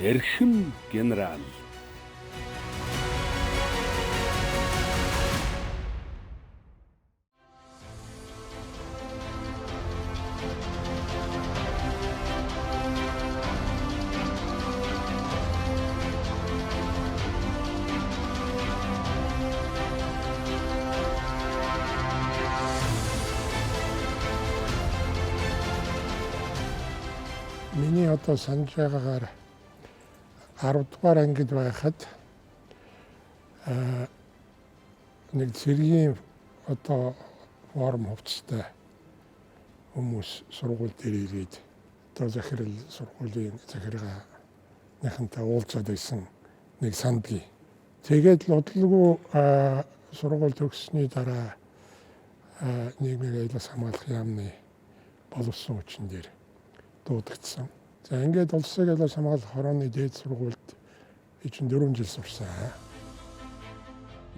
Эрхэм генерал. Миний одоо санаж байгаагаар 10 дугаар ангид байхад нэг цэргийн одоо форм хувцастай хүмүүс сургууль дээр ирээд одоо захирал сургуулийн захиргааныхантай уулзаад байсан нэг сандгийн. Тэгээд л удалгүй сургууль төгссөний дараа нийгмийг аюулаас хамгаалах яамны боловсон хүчин дээр дуудагдсан. За ингээд улсыг аюулаас хамгаалах хорооны дээд сургуульд би чинь 4 жил сурсан.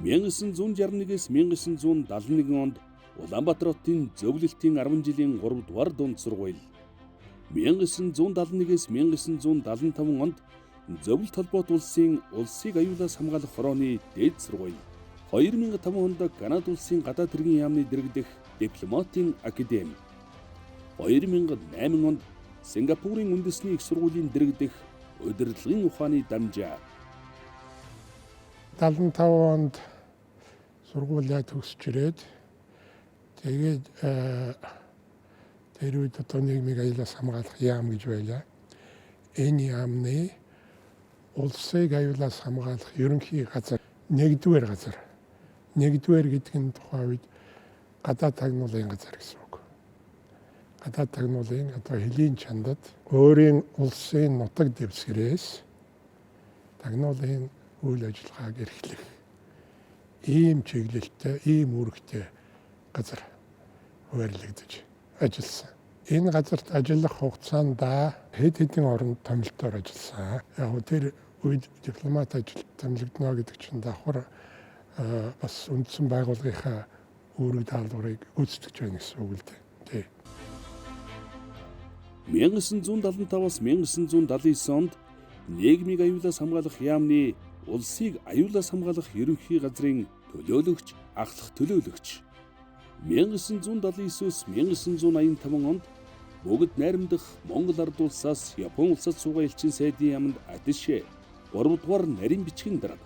1961-ээс 1971 онд Улаанбаатар хотын зөвлөлтийн 10 жилийн 3 дугаар дунд сургууль. 1971-ээс 1975 онд Зөвлөлт холбоот улсын улсыг аюулаас хамгаалах хорооны дээд сургууль. 2005 онд Канада улсын гадаад хэргийн яамны дэргэдэх дипломатын академи. 2008 онд Сингапурын үндэсний их сургуулийн дэргэдэх удирдлагын ухааны дамжаа. 75 онд сургуулиа төгсөж ирээд тэгээд тэр үед одоо нийгмийг аюулаас хамгаалах яам гэж байлаа. Энэ яамны улсыг аюулаас хамгаалах ерөнхий газар, нэгдүгээр газар. Нэгдүгээр гэдэг нь тухайн үед гадаад тагнуулын газар гэсэн үг. Гадаад тагнуулын одоо хөлийн чандад өөрийн улсын нутаг дэвсгэрээс тагнуулын үйл ажиллагааг эрхлэх ийм чиглэлтэй, ийм үүрэгтэй газар хуваарлагдаж ажилласан. Энэ газарт ажиллах хугацаанд хэд хэдэн оронд томилтоор ажилласан. Яг нь тэр үед дипломат ажилд томилогдоно гэдэг чинь давхар бас үндсэн байгууллагынхаа үүрэг даалгаврыг гүйцэтгэж байна гэсэн үг л дээ. Тий. 1975-аас 1979 онд нийгмийг аюулаас хамгаалах яамны улсыг аюулаас хамгаалах ерөнхий газрын төлөөлөгч, ахлах төлөөлөгч. 1979-өөс 1985 онд бүгд найрамдах Монгол Ард улсаас Япон улсад суугаа элчин сайдын яаманд атташе 3 дугаар нарийн бичгийн дарга.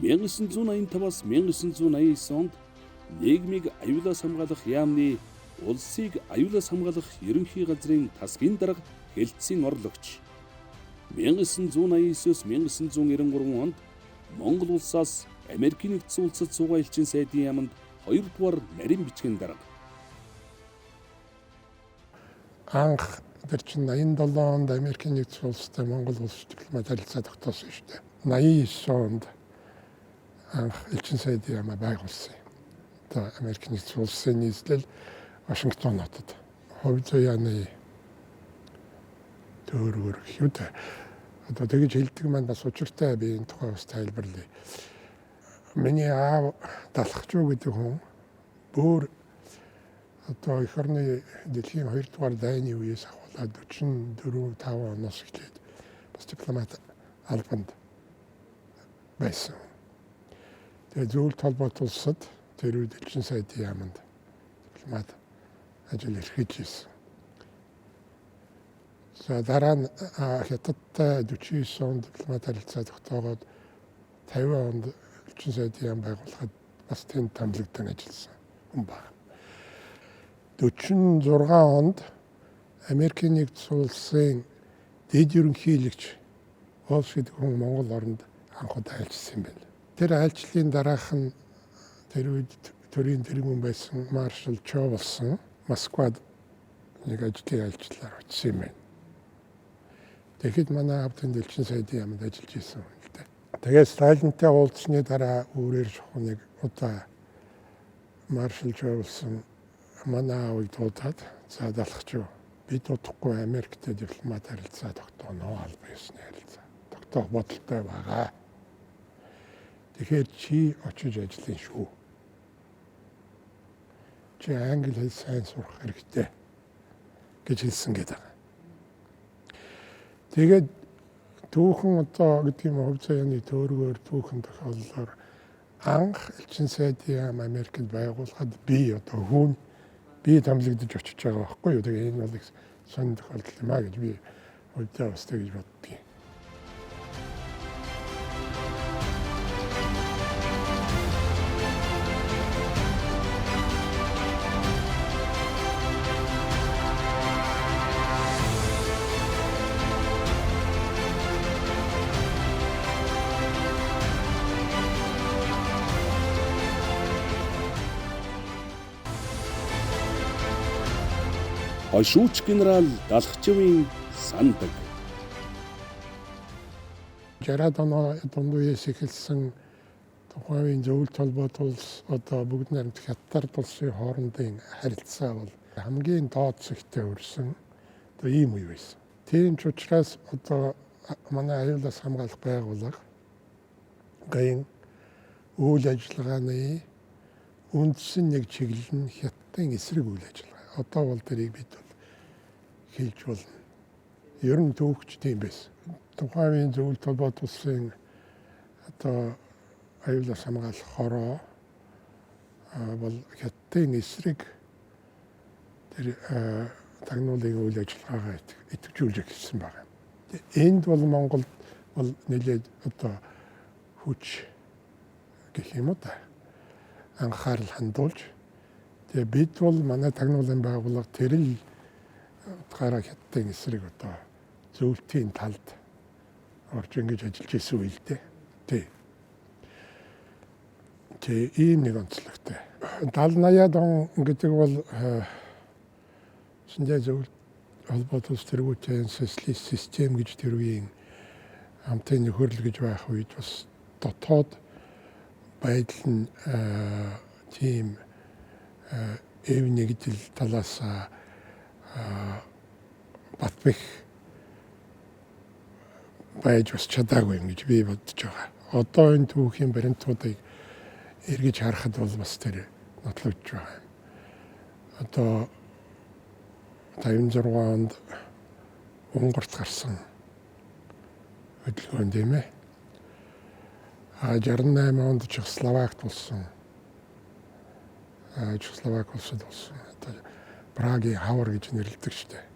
1985-аас 1989 онд нийгмийг аюулаас хамгаалах яамны улсыг аюулаас хамгаалах ерөнхий газрын тасгийн дарга, хэлтсийн орлогч. 1989-өөс 1993 онд Монгол улсаас Америкийн нэгдсэн улсад суугаа элчин сайдын яаманд 2 дугаар нарийн бичгийн дарга. Анх тэр чинь 87 онд Америкийн нэгдсэн улстай Монгол улс дипломат харилцаа тогтоосон шүү дээ. 89 онд анх элчин сайдын яамаа байгуулсан юм. Одоо Америкийн нэгдсэн улсын нийслэл Вашингтон хотод. Хувь заяаны төөргөр гэх юм дээ. Одоо тэгж хэлдэг маань бас учиртай, би энэ тухай бас тайлбарлая. Миний аав Далхажуу гэдэг хүн бүр одоо эх орны дэлхийн 2 дугаар дайны үеэс ахуулаад 44 5 оноос эхлээд бас дипломат албанд байсан. Тэгээ зөвлөлт холбоот улсад тэр үед элчин сайдын яаманд дипломат ажил эрхэлж ирсэн. За дараа нь Хятадтай 49 онд дипломат харилцаа тогтоогоод 50 онд элчин сайдын яам байгуулахад бас тэнд томилогдсон ажилласан хүн байна. 46 онд Америкийн нэгдсэн улсын дэд ерөнхийлөгч Волш гэдэг хүн Монгол оронд анх удаа айлчилсан юм байна. Тэр айлчлалын дараах нь тэр үед төрийн тэргүүн байсан маршал Чо болсон Москвад нэг ажлын айлчлалаар очсон юм байна. Тэгэхэд манай аав тэнд элчин сайдын яамд ажиллаж исэн хүн л дээ. Тэгээд Сталинтай уулзсны дараа өөрөөр чухал нэг удаа маршал Чо болсон манай аавыг дуудаад, за Далхажуу, бид удахгүй Америктэй дипломат харилцаа тогтооно, албан ёсны харилцаа тогтоох бодолтой байгаа. Тэгэхээр чи очиж ажиллана шүү. Чи англи хэл сайн сурах хэрэгтэй гэж хэлсэн гэдэг. Тэгээд Түүхэн одоо гэдэг юм хувь заяаны төөргөөр түүхэн тохиоллоор анх элчин сайдын яам Америкт байгуулахад би одоо хүн би томилогдож очиж байгаа байхгүй юу. Тэгээ энэ бол их сонин тохиолдол юм а гэж би хувьдаа бас тэгж боддгийн. Хошууч генерал Далхчивын сандаг. 60-аад оны дунд үеэс эхэлсэн тухайн үеийн зөвлөлт холбоот улс одоо бүгд найрамдах Хятад улсын хоорондын харилцаа бол хамгийн доод зэгтээ өрсөн одоо ийм үе байсан. Тийм ч учраас одоо манай аюулаас хамгаалах байгууллага гэн үйл ажиллагааны үндсэн нэг чиглэл нь Хятадын эсрэг үйл ажиллагаа. Одоо бол тэрийг бид бол хэлж болно. Ер нь түүхч тийм байсан. Тухайн үеийн зөвлөлт холбоот улсын одоо аюулаас хамгаалах хороо бол Хятадын эсрэг тэр тагнуулын үйл ажиллагаагаа идэвхжүүлж эхэлсэн байна. Энд бол Монголд бол нэлээд одоо хүч гэх юм уу да анхаарал хандуулж тэгээ бид бол манай тагнуулын байгууллага тэр л утгаараа Хятадын эсрэг одоо зөвлөлтийн талд орж ингэж ажиллаж исэн үе л дээ. Тий. Тий, ийм нэг онцлогтой. 70 80-аад он гэдэг бол Шинжээ зөвлөлт холбоот улс тэргүүтэн социалист систем гэж тэр үеийн хамтын нөхөрлөл гэж байх үед бас дотоод байдал нь тийм эв нэгдэл талаас батбих байж бас чадаагүй юм гэж би бодож байгаа. Одоо энэ түүхийн баримтуудыг эргэж харахад бол бас тэр нотлогдож байгаа юм. Одоо 56 онд Унгарт гарсан хөдөлгөөн тийм ээ. А 68 онд Чехословакт болсон. Чехословак улсад болсон. Одоо Прагийн хавар гэж нэрлэдэг шүү дээ.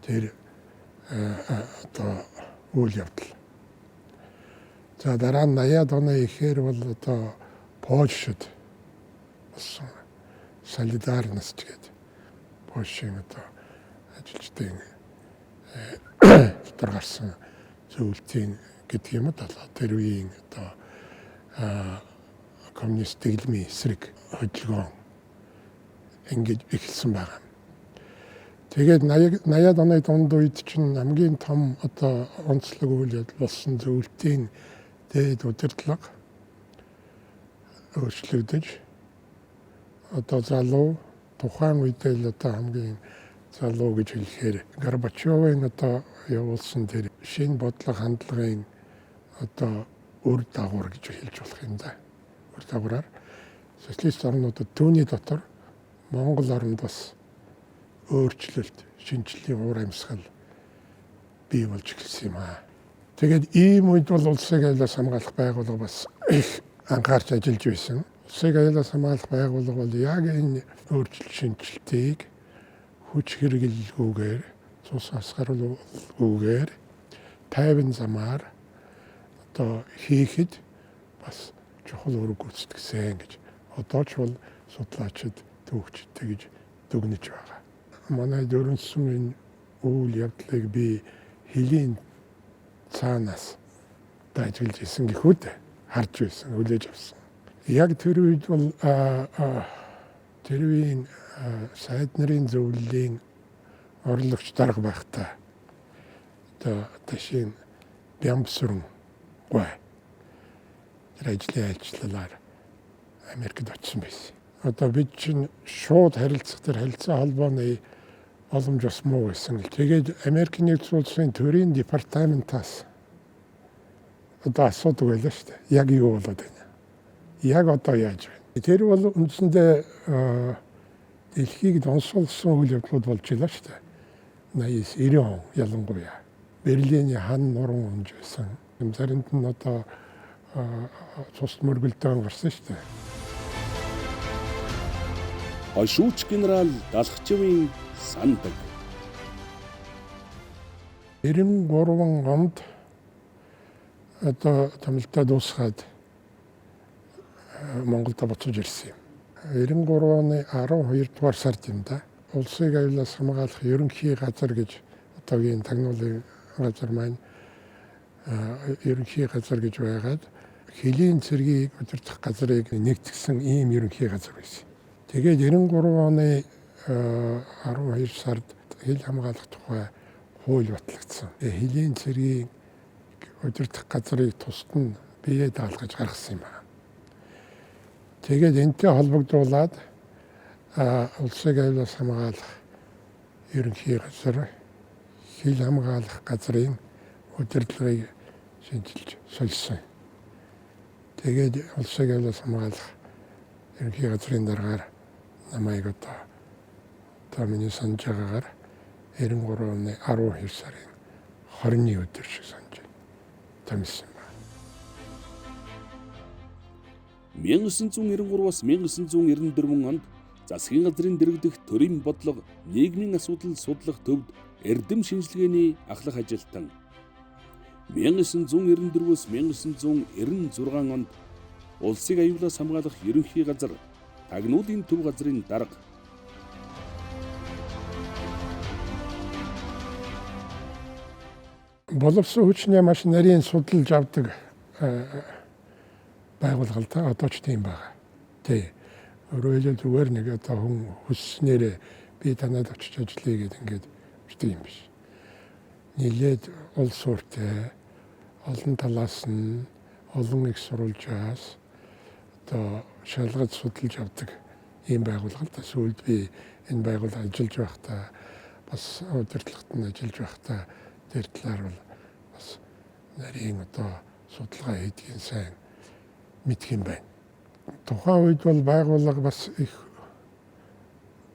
Тэр одоо үйл явдал. За дараа нь 80-аад оны ихээр бол одоо Польшид болсон Солидарность гэдэг Польшийн одоо ажилчдын дотор гарсан зөвлөлтийн гэдэг юм уу тэр үеийн одоо коммунист дэглэмийн эсрэг хөдөлгөөн ингэж эхэлсэн байгаа. Тэгээд 80-аад оны дунд үед чинь хамгийн том одоо онцлог үйл явдал болсон зөвлөлтийн дээд удирдлага өөрчлөгдөж одоо залуу тухайн үедээ л одоо хамгийн залуу гэж хэлэхээр Горбачевын одоо явуулсан тэр шинэ бодлого хандлагын одоо үр дагавар гэж хэлж болох юм да. Үр дагавраар социалист орнуудад түүний дотор Монгол оронд бас өөрчлөлт, шинжлэлийн уур амьсгал бий болж эхэлсэн юм аа. Тэгээд ийм үед бол улсыг аюулаас хамгаалах байгууллага бас их анхаарч ажиллаж байсан. Улсыг аюулаас хамгаалах байгууллага бол яг энэ өөрчлөлт шинжилтийг хүч хэрэглэлгүйгээр, цус асгаруулгүйгээр тайван замаар одоо хийхэд бас чухал үүрэг гүйцэтгсэн гэж одоо ч бол судлаачид түүхчид тэгж дүгнэж байгаа. Манай дөрөнсөн энэ үйл явдлыг би хөлийн цаанаас дажиглаж исэн гэхүүд харж байсан, хүлээж авсан. Яг тэр үед бол тэр үеийн сайд нарын зөвлөлийн орлогч дарга байхдаа одоо ташийн Бямбсүрэн гуай тэр ажлын айлчлалаар Америкт очсон байсан. Одоо бид чинь шууд харилцах тэр харилцаа холбооны боломж бас муу байсан л. Тэгээд Америкийн нэгдсэн улсын төрийн департаментаас одоо асуудаг байлаа шүү дээ. Яг юу болоод байна? Яг одоо яаж байна? Тэр бол үндсэндээ дэлхийг донсуулсан үйл явдлууд болж илаа шүү дээ. 89 90 он ялангуяа. Берлиний хан нуран унж байсан. Заримд нь одоо цус мөргөлдөөн гарсан шүү дээ. Хошууч генерал Далхчивын сандаг. 93 онд одоо томилтоо дуусгаад Монголд буцаж ирсэн юм. 93 оны 12 дугаар сард юм да. Улсыг аюулаас хамгаалах ерөнхий газар гэж одоогийн тагнуулын газар маань ерөнхий газар гэж байгаад хөлийн цэргийг удирдах газрыг нэгтгэсэн ийм ерөнхий газар байсан. Тэгээд 93 оны 12 сард хил хамгаалах тухай хууль батлагдсан. Хөлийн цэргийн удирдах газрыг тусад нь бие даалгаж гаргасан юм байна. Тэгээд энэтэй холбогдуулаад улсыг аюулаас хамгаалах ерөнхий газар, хил хамгаалах газрын удирдлагыг шинэчилж сольсон. Тэгээд улсыг аюулаас хамгаалах ерөнхий газрын даргаар намайг одоо миний санаж байгаагаар 93 оны 12 сарын 20-ны өдөр шиг санаж байна. Томилсон байна. 1993-аас 1994 онд засгийн газрын дэргэдэх төрийн бодлого нийгмийн асуудал судлах төвд эрдэм шинжилгээний ахлах ажилтан. 1994-өөс 1996 онд улсыг аюулаас хамгаалах ерөнхий газар тагнуулын төв газрын дарга. Боловсон хүчний маш нарийн судалж авдаг байгууллага л да, одоо ч тийм байгаа. Тий. Өөрөөр хэлбэл зүгээр нэг одоо хүн хүсснээрээ би танад очиж ажиллая гэдэг ингээд бичдэг юм биш. Нилээд улс уртай олон талаас нь олон их сурвалжаас одоо шалгаж судалж авдаг ийм байгууллага л да. Сүүлд би энэ байгууллага ажиллаж байхдаа бас удирдлагад нь ажиллаж байхдаа тэр талаар бол бас нарийн одоо судалгаа хийдгийн сайн мэдх юм байна. Тухайн үед бол байгууллага бас их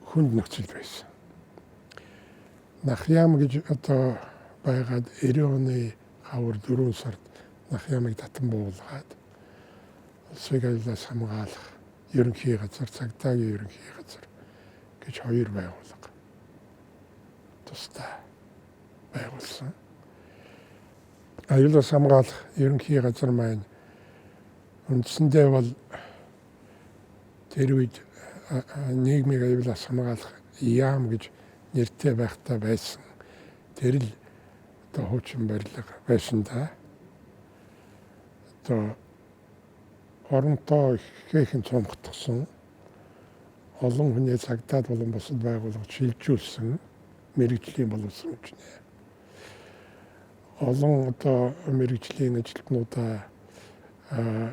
хүнд нөхцөл байсан. Нах яам гэж одоо байгаад 90 оны хавар 4 сард нах яамыг татан буулгаад улсыг аюулаас хамгаалах ерөнхий газар, цагдаагийн ерөнхий газар гэж хоёр байгууллага тусдаа байгуулсан. Аюулаас хамгаалах ерөнхий газар маань үндсэндээ бол тэр үед нийгмийг аюулаас хамгаалах яам гэж нэртэй байхдаа байсан. Тэр л одоо хуучин барилга байсан да. Одоо оронтоо ихээхэн цомготгосон, олон хүний цагдаад болон бусад байгууллага шилжүүлсэн мэргэжлийн боловсон хүчнээ. Олон одоо мэргэжлийн ажилтнуудаа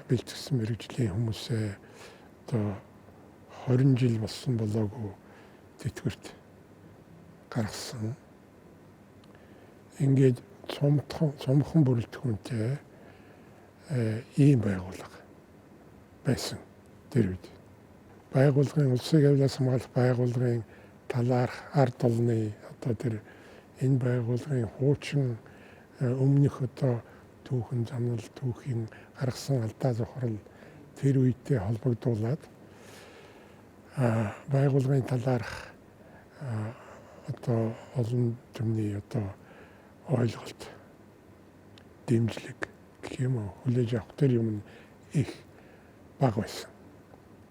бэлтгэсэн мэргэжлийн хүмүүсээ одоо 20 жил болсон болоогүй тэтгэврт гаргасан. Ингээд цомхон бүрэлдэхүүнтэй ийм байгууллага байсан тэр үед. Байгууллагын улсыг аюулаас хамгаалах байгууллагын талаарх ард олны одоо тэр энэ байгууллагын хуучин өмнөх одоо түүхэн замнал, түүхийн гаргасан алдаа зохирол тэр үедээ холбогдуулаад байгууллагын талаарх одоо олон түмний одоо ойлголт, дэмжлэг гэх юм уу хүлээж авах тэр юм нь их бага байсан.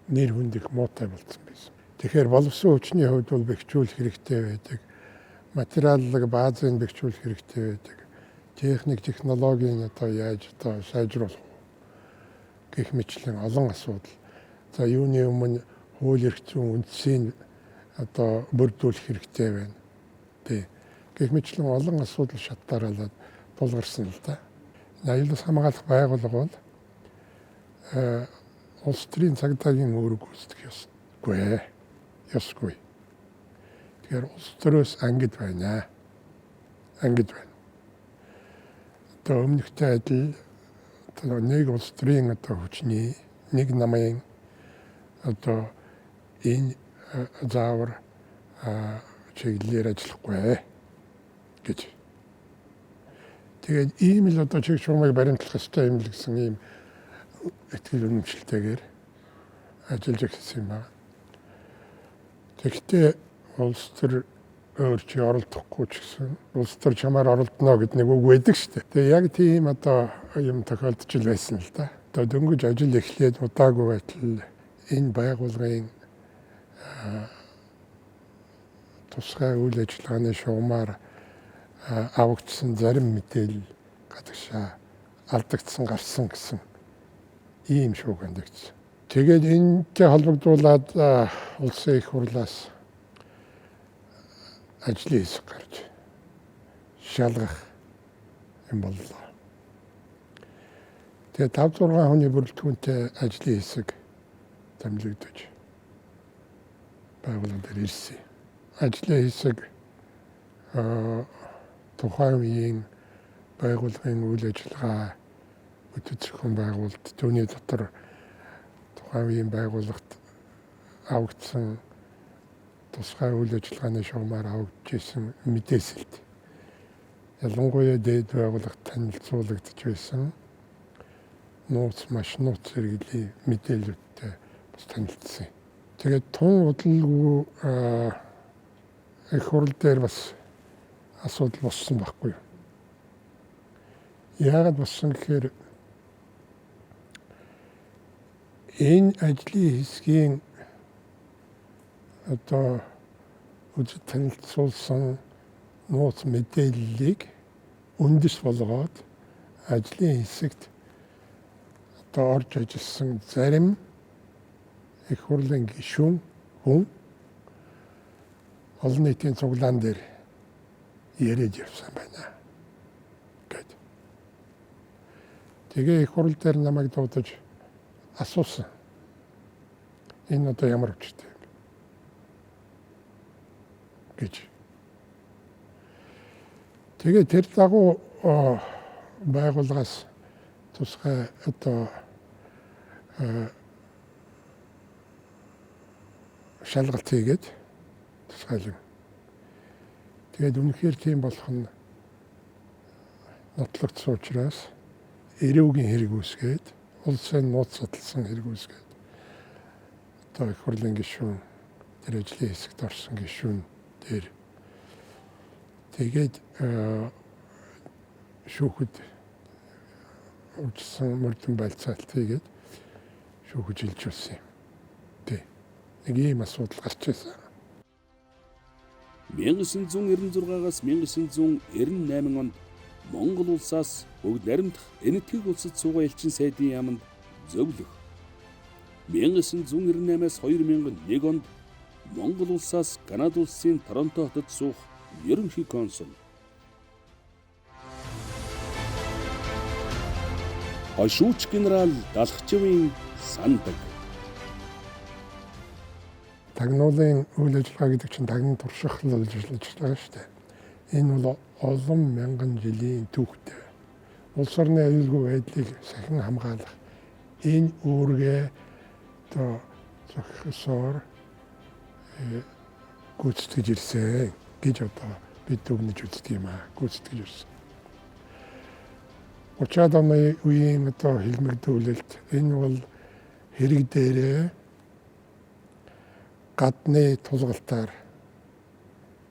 Нэр хүнд их муутай болсон байсан. Тэгэхээр боловсон хүчний хувьд бол бэхжүүлэх хэрэгтэй байдаг. Материаллык баазыг бэхжүүлэх хэрэгтэй байдаг. Техник, технологийн одоо яаж одоо сайжруулах вэ гэх мэтлэн олон асуудал. За юуны өмнө хууль эрх зүйн үндсийг одоо бүрдүүлэх хэрэгтэй байна. Тий. Гэх мэтлэн олон асуудал шат дараалаад тулгарсан л да. Аюулаас хамгаалах байгууллага бол улс төрийн цагдаагийн үүрэг гүйцэтгэх ёсгүй. Ёсгүй. Тэгэхээр улс төрөөс ангид байна. Ангид байна. Одоо өмнөхтэй адил одоо нэг улс төрийн одоо хүчний нэг намын одоо энэ заавар чиглэлээр ажиллахгүй гэж. Тэгээд ийм л одоо чиг чулмыг баримтлах ёстой юм л гэсэн ийм итгэл үнэмшилтэйгээр ажиллаж эхэлсэн юм байна. Тэгэхдээ улс төр өөр чи оролдохгүй ч гэсэн улс төр чамаар оролдоно гэдэг нэг үг байдаг шүү дээ. Тэгээ яг тийм одоо юм тохиолдож л байсан л да. Одоо дөнгөж ажил эхлээд удаагүй байтал энэ байгууллагын тусгай үйл ажиллагааны шугамар авагдсан зарим мэдээлэл гадагшаа алдагдсан гарсан гэсэн ийм шүүх хандагдсан. Тэгээд энэтэй холбогдуулаад улсын их хурлаас ажлын хэсэг гарч шалгах юм боллоо. Тэгээд 5 6 хүний бүрэлдэхүүнтэй ажлын хэсэг томилогдож байгууллага дээр ирсэн. Ажлын хэсэг тухайн үеийн байгууллагын үйл ажиллагаа өтөж зохион байгуулалт, түүний дотор тухайн үеийн байгууллагт авагдсан тусгай үйл ажиллагааны шугамар авагдчихсан мэдээсэлт. Ялангуяа дээд байгууллагт танилцуулагдж байсан нууц, маш нууц зэрэглэлийн мэдээллүүдтэй бас танилцсан. Тэгээд тун удалгүй их хурал дээр бас асуудал болсон байхгүй юу? Яагаад болсон гэхээр энэ ажлын хэсгийн одоо үзэж танилцуулсан нууц мэдээллийг үндэс болгоод ажлын хэсэгт одоо орж ажилласан зарим их хурлын гишүүн хүн олон нийтийн цуглаан дээр яриад явсан байна гэд. Тэгээ их хурл дээр намайг дуудаж асуусан. Энэ одоо ямар учиртай юм гэж. Тэгээ тэр дагуу байгууллагаас тусгай одоо шалгалт хийгээд тусгайлан. Тэгээд үнэхээр тийм болох нь нотлогдсон учраас эрүүгийн хэрэг үүсгээд, улсын нууц судалсан хэрэг үүсгээд одоо их хурлын гишүүн тэр ажлын хэсэгт орсон гишүүн дээр тэгээд шүүхэд урьдчилсан мөрдөн байлцаалт хийгээд шүүхэд жилжүүлсэн юм. Тэ. Нэг ийм асуудал гарч ирсэн. 1996-аас 1998 онд Монгол улсаас бүгд наримдах Энэтхэг улсад суугаа элчин сайдын яаманд зөвлөх. 1998-аас 2001 онд Монгол улсаас Канада улсын Торонто хотод суух ерөнхий консул. Хошууч генерал Далхчивын сандаг. Тагнуулын үйл ажиллагаа гэдэг чинь тагнан турших үйл ажиллагаа шүү дээ. Энэ бол олон мянган жилийн түүхтэй. Улс орны аюулгүй байдлыг сахин хамгаалах энэ үүргээ одоо зохисоор гүйцэтгэж ирсэн гэж одоо бид дүгнэж үздэг юм аа. Гүйцэтгэж ирсэн. 30-аад оны үеийн одоо хилмигдүүлэлт энэ бол хэрэг дээрээ гадны тулгалтаар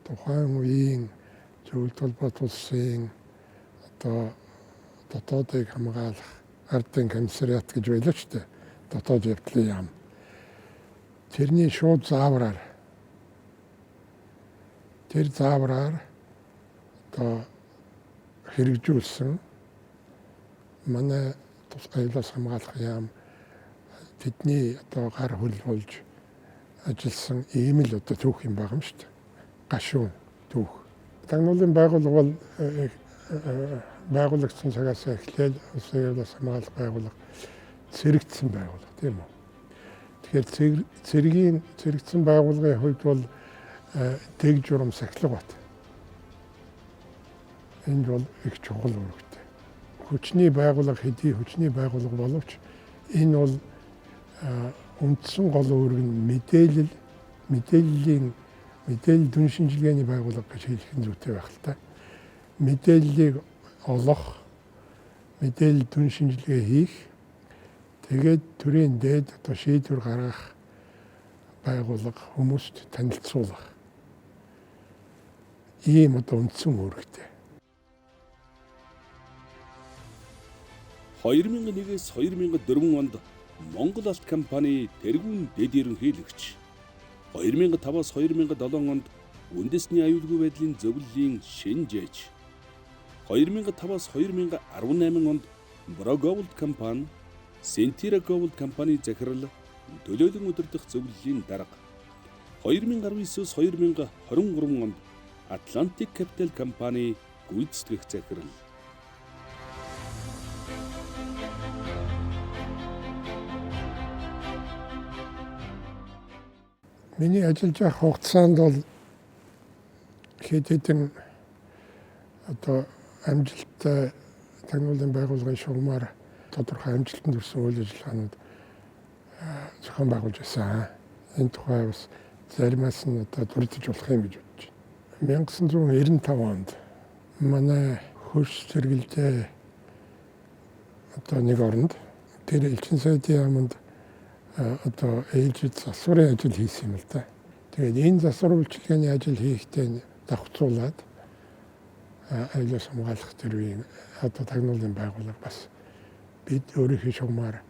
тухайн үеийн зөвлөлт холбоот улсын одоо дотоодыг хамгаалах ардын комиссариат гэж байлаа шүү дээ. Дотоод явдлын яам. Тэрний шууд заавраар тэр заавраар одоо хэрэгжүүлсэн манай тус аюулаас хамгаалах яам тэдний одоо гар хөл болж ажилласан ийм л одоо түүх юм байгаа юм шүү дээ. Гашуун түүх. Тагнуулын байгууллага бол байгуулагдсан цагаас эхлээд улсын аюулаас хамгаалах байгууллага цэрэгдсэн байгууллага тийм үү. Тэгэхээр цэргийн цэрэгдсэн байгууллагын хувьд бол дэг журам сахилга бат. Энд бол их чухал үүрэгтэй. Хүчний байгууллага хэдий хүчний байгууллага боловч энэ бол үндсэн гол үүрэг нь мэдээлэл, мэдээллийн мэдээлэл дүн шинжилгээний байгууллага гэж хэлэх нь зүйтэй байх л та. Мэдээллийг олох, мэдээлэл дүн шинжилгээ хийх, тэгээд төрийн дээд одоо шийдвэр гаргах байгууллага хүмүүст танилцуулах ийм одоо үндсэн үүрэгтэй. 2001-ээс 2004 онд Монгол Алт компани тэргүүн дэд ерөнхийлөгч. 2005-аас 2007 онд үндэсний аюулгүй байдлын зөвлөлийн шинэ жээч. 2005-аас 2018 онд Brogold компани, Centera Gold компани захирал, төлөөлөн удирдах зөвлөлийн дарга. 2019-өөс 2023 онд Atlantic Capital компани гүйцэтгэх захирал. Миний ажиллаж байх хугацаанд бол хэд хэдэн одоо амжилттай тагнуулын байгууллагын шугамар тодорхой амжилтанд хүрсэн үйл ажиллагаанууд зохион байгуулж байсан. Энэ тухай бас заримаас нь одоо дурдж болох юм гэж бодож байна. 1995 онд манай хөрс зэрэгэлдээ одоо нэг оронд тэр элчин сайдын яаманд одоо ээлжид засварын ажил хийсэн юм л да. Тэгээд энэ засвар үйлчилгээний ажил хийхдээ давхцуулаад аюулаас хамгаалах тэр үеийн одоо тагнуулын байгууллага бас бид өөрийнхөө шугамар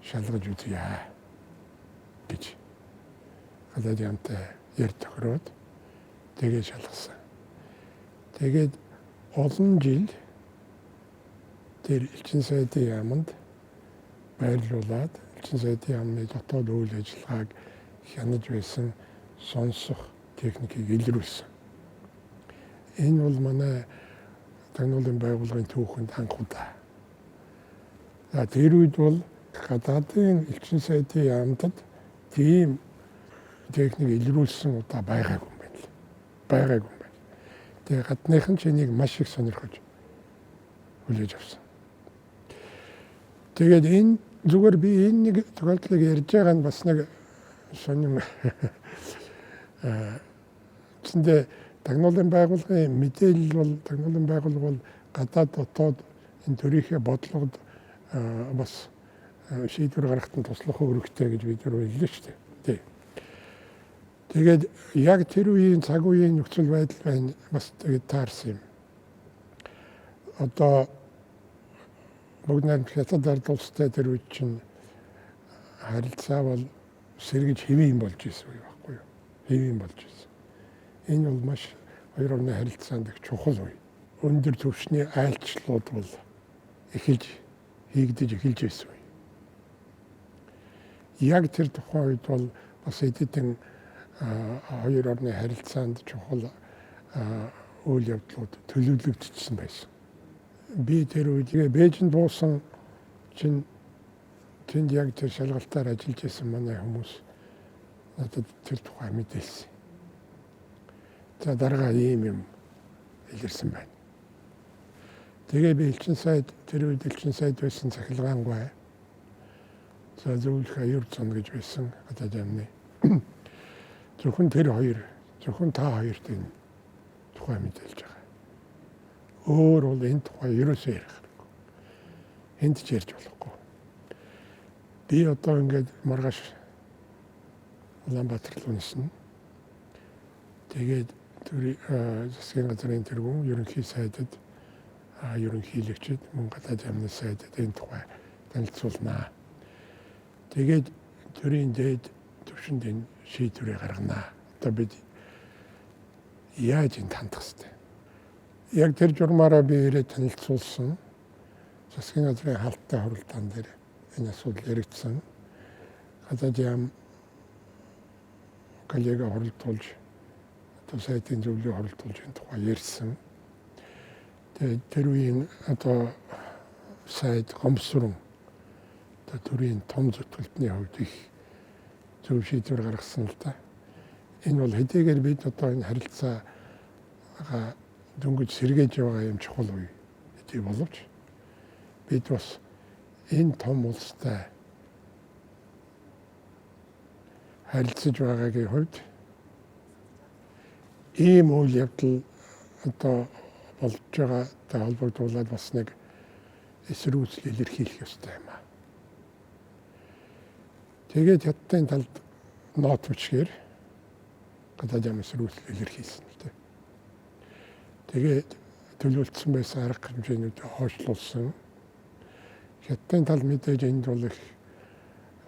шалгаж үзье гэж гадаад яамтай ярь тохироод тэгээд шалгасан. Тэгээд олон жил тэр элчин сайдын яаманд байрлуулад элчин сайдын яамны дотоод үйл ажиллагааг хянаж байсан сонсох техникийг илрүүлсэн. Энэ бол манай тагнуулын байгууллагын түүхэнд анх удаа. За тэр үед бол гадаадын элчин сайдын яамдад тийм техник илрүүлсэн удаа байгаагүй юм байна л. Байгаагүй юм байна. Тэгээ гадныхан ч энийг маш их сонирхож хүлээж авсан. Тэгээд энэ зүгээр би энэ нэг тохиолдлыг ярьж байгаа нь бас нэг сонин үндсэндээ тагнуулын байгууллагын мэдээлэл бол тагнуулын байгууллага бол гадаад дотоод энэ төрийнхээ бодлогод бас шийдвэр гаргахад нь туслах үүрэгтэй гэж бид нар хэллээ шүү дээ. Тий. Тэгээд яг тэр үеийн цаг үеийн нөхцөл байдал байна бас тэгээд таарсан юм. Одоо бүгд найрамдах Хятад ард улстай тэр үед чинь харилцаа бол сэргэж хэвийн болж исэн үе байхгүй юу? Хэвийн болж исэн. Энэ бол маш хоёр орны харилцаанд их чухал үе. Өндөр түвшний айлчлалууд бол эхэлж хийгдэж эхэлж байсан үе. Яг тэр тухайн үед бол бас эдийн хоёр орны харилцаанд чухал үйл явдлууд төлөвлөгдсөн байсан. Би тэр үед Бээжинд буусан чинь тэнд яг тэр шалгалтаар ажиллаж байсан манай хүмүүс надад тэр тухай мэдээлсэн. За дарга ийм юм илэрсэн байна. Тэгээ би элчин сайд тэр үед элчин сайд байсан цахилгаангүй. За зөвлөх аюур зон гэж байсан гадаад яамны. Зөвхөн тэр хоёр, зөвхөн та хоёрт энэ тухай мэдээлж байгаа. Өөр бол энэ тухай ерөөсөө ярих хэрэггүй. Энд ч ярьж болохгүй. Би одоо ингээд маргааш Улаанбаатар руу ниснэ. Тэгээд засгийн газрын тэргүүн ерөнхий сайдад ерөнхийлөгчид мөн гадаад яамны сайдад энэ тухай танилцуулнаа. Тэгээд төрийн дээд түвшинд энэ шийдвэрийг гарганаа. Одоо бид яаж энд хандах хэвтэй. Яг тэр журмаараа би ирээд танилцуулсан. Засгийн газрын хаалттай хуралдаан дээр энэ асуудал яригдсан. Гадаад яам коллега хуралдуулж одоо сайтын зөвлөгөө хуралдуулж энэ тухай ярьсан. Тэгээд тэр үеийн одоо сайд Гомсрон одоо төрийн том зүтгэлтний хувьд их зөв шийдвэр гаргасан л да. Энэ бол хэдийгээр бид одоо энэ харилцаагаа дөнгөж сэргээж байгаа юм чухал үе хэдий боловч бид бас энэ том улстай харилцаж байгаагийн хувьд ийм үйл явдал одоо болж байгаатай холбогдуулаад бас нэг эсэргүүцэл илэрхийлэх ёстой юм аа. Тэгээд хятадын талд нот бичгээр гадаад яам эсэргүүцэл илэрхийлсэн л дээ. Тэгээд төлөвлөсөн байсан арга хэмжээнүүдээ хойшлуулсан. Хятадын тал мэдээж энд бол их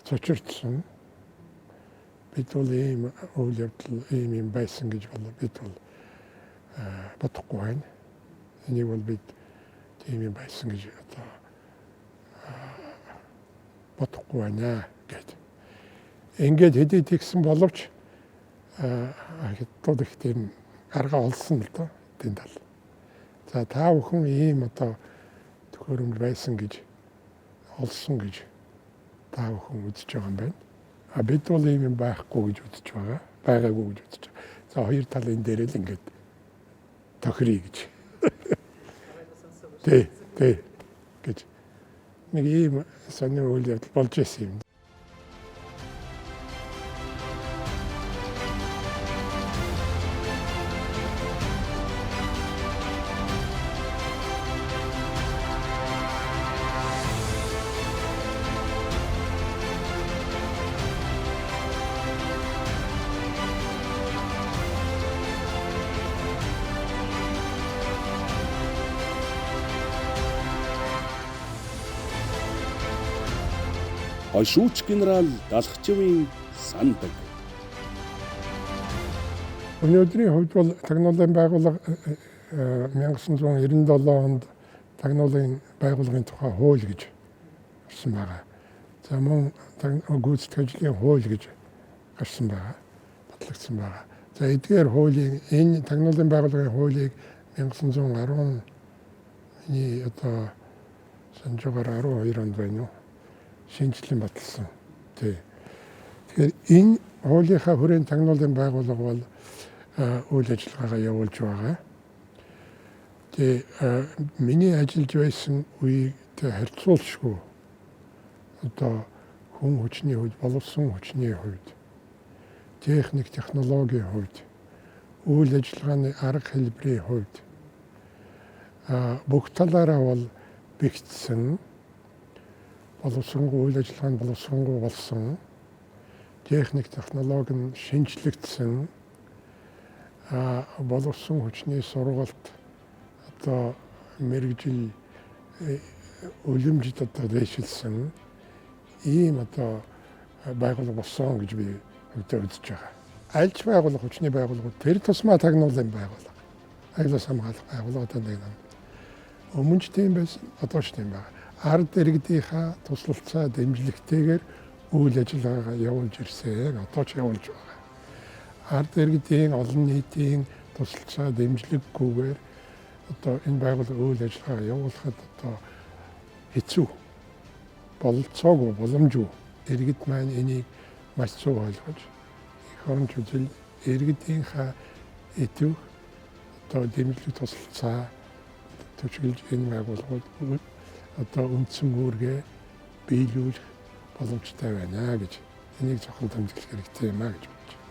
цочирдсан. Бид бол ийм үйл явдал ийм юм байсан гэж бол бид бол бодохгүй байна. Энийг бол бид тийм юм байсан гэж одоо бодохгүй байна гэд. Ингээд хэдий тэгсэн боловч хятадууд их тийм арга олсон л доо энэ тал. За та бүхэн ийм одоо төхөөрөмж байсан гэж олсон гэж та бүхэн үзэж байгаа юм байна. А бид бол ийм юм байхгүй гэж үзэж байгаа. Байгаагүй гэж үзэж байгаа. За хоёр тал энэ дээр л ингээд тохиръё гэж. Тэ, тэ гэж нэг ийм сонир үйл явдал болж исэн юм. Хошууч генерал Далхчивын сандаг. Өнөөдрийн хувьд бол тагнуулын байгууллага 1997 онд тагнуулын байгууллагын тухай хууль гэж гарсан байгаа. За мөн гүйцэтгэх ажлын хууль гэж гарсан байгаа. Батлагдсан байгаа. За эдгээр хуулийн энэ тагнуулын байгууллагын хуулийг 1910 миний одоо санаж байгаагаар 12 онд байна уу? Шинжлэн баталсан. Тий. Тэгэхээр энэ хуулийнхаа хүрээнд тагнуулын байгууллага бол үйл ажиллагаагаа явуулж байгаа. Тэгээ миний ажиллаж байсан үетэй харьцуулшгүй одоо хүн хүчний хувьд, боловсон хүчний хувьд, техник, технологийн хувьд, үйл ажиллагааны арга хэлбэрийн хувьд бүх талаараа бол бэхжсэн, боловсронгуй үйл ажиллагаа нь боловсронгуй болсон, техник, технологи нь шинжлэгдсэн, боловсон хүчний сургалт одоо мэргэжил үлэмжид одоо дэвшилсэн ийм одоо байгууллага болсон гэж би хувьдаа үзэж байгаа. Альч байгууллага, хүчний байгууллага тэр тусмаа тагнуулын байгууллага, аюулаас хамгаалах байгууллага одоо нэг юм. Өмнө ч тийм байсан, одоо ч тийм байгаа. Ард иргэдийнхаа туслалцаа дэмжлэгтэйгээр үйл ажиллагаагаа явуулж ирсэн, одоо ч явуулж байгаа. Ард иргэдийн олон нийтийн туслалцаа дэмжлэггүйгээр одоо энэ байгууллага үйл ажиллагаа явуулахад одоо хэцүү, бололцоогүй, боломжгүй. Иргэд маань энийг маш зөв ойлгож, эх оронч үзэл иргэдийнхаа идэвх одоо дэмжлэг туслалцаа төчгөлж энэ байгууллагууд одоо үндсэн үүргээ биелүүлэх боломжтой байна гэж энийг зохион тэмдэглэх хэрэгтэй юм а гэж бодож байна.